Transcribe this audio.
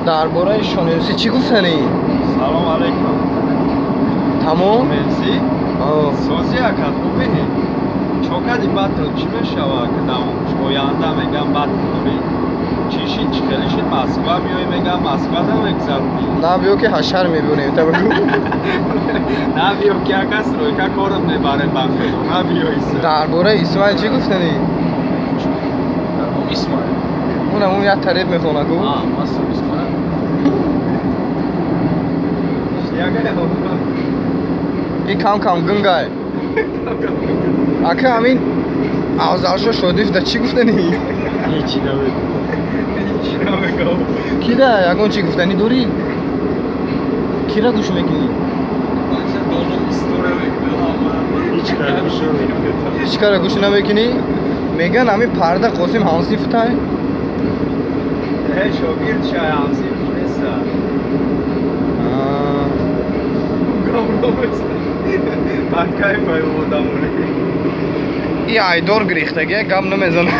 Дар бораи Шонмс чӣ гуфтанӣ? Салом алейкум. Тамом? Мерси. Сози ака хубӣ? Чо кади батл чӣ мешава, ки давомш оянда мегам батл дорӣ? Чӣ шид, чӣ хеле шид, Москва меоӣ, мегам Москва да мегзаронӣ. На биё ки ҳашар мебинем, та бигӯ. На биё ки ака стройка корот мебарем ба худо, на биё иса. Дар бораи Исмоил чӣ гуфтанӣ? Исмоил. Унам он як тареб мехона ку? А, мастер Исмоил. И кам кам гунгай. Ака ҳамин Афзалшо Шодиев да чӣ гуфтанӣ? Ҳечи намегӯ. Ҳечи намегӯ. Ки да ягон чӣ гуфтанӣ дорӣ? Кира гӯш мекунӣ? Ҳеҷ кара гӯш намекунӣ? Меган ҳамин Парда Қосим ҳамсинфтай? Э, шогирд шай, ҳамсинф неста. Бад кайфай одамоне. И айдор гирифтагия, гап намезанад.